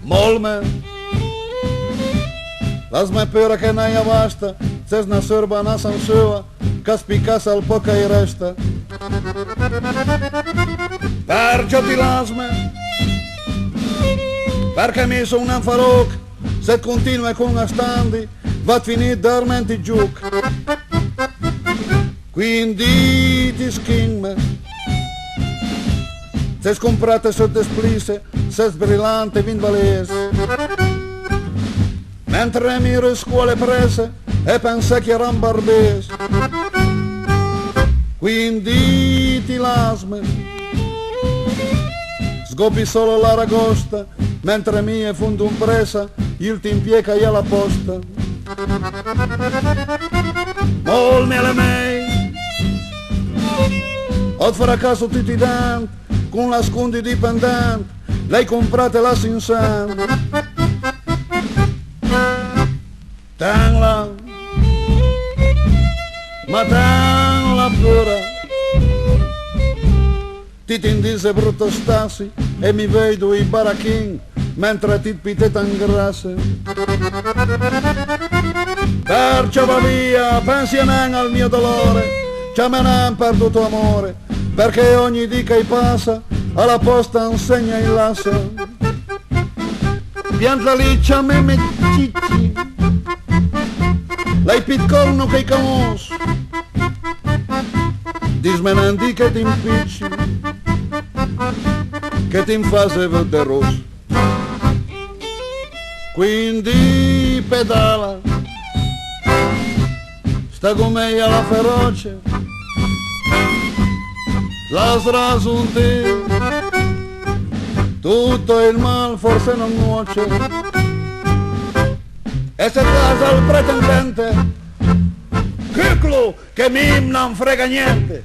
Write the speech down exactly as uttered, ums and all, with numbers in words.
Mòlme, l'asme pura che n'aja basta, ses na surba, na sansua, ch'a spicasse ël pòch ch'a-i resta. Perciò ti l'asme, përchè mi son nen faròch, se 't continue con a standi, va finì dërment ij gioch. Quindi ti schin-me, ses comprate sël desplisse, ses brilante, vint valesse. Mentre mi rusco a le presse e pense ch'i rambarbesse. Quindi ti l'asme, sgopi solo l'aragosta, mentre mi e fondo an pressa, j'ùltim pié ch'a-i é a la pòsta. Mòlme, a l'é mej, ò 'd fracasso tuti ij dent, con la sconda dipendent, l'hai comprate là sinsen. Ten-la, ma ten-la pura. Ti t'in dise brutto stasi e mi veudo ij barachin, mentre ti 't pite t'angrasse. Perciò va via, pense nen al mio dolore, ciame nen për dut amore, përchè ògni dì ch'a-i passa, a la pòsta an segna ij lasse. Piantla lì, ciameme Cicci. L'hai pì 'd corno che ij camòss. Disme nen dì che ti 'mpicci, che ti 'm fase vëdde ross. Quindi pedala, sta gomèja a la feroce, l'has rason ti, tutto il mal forse non nuoce. E se t'has ël pretendente, cuclo, che mi m'nen frega niente.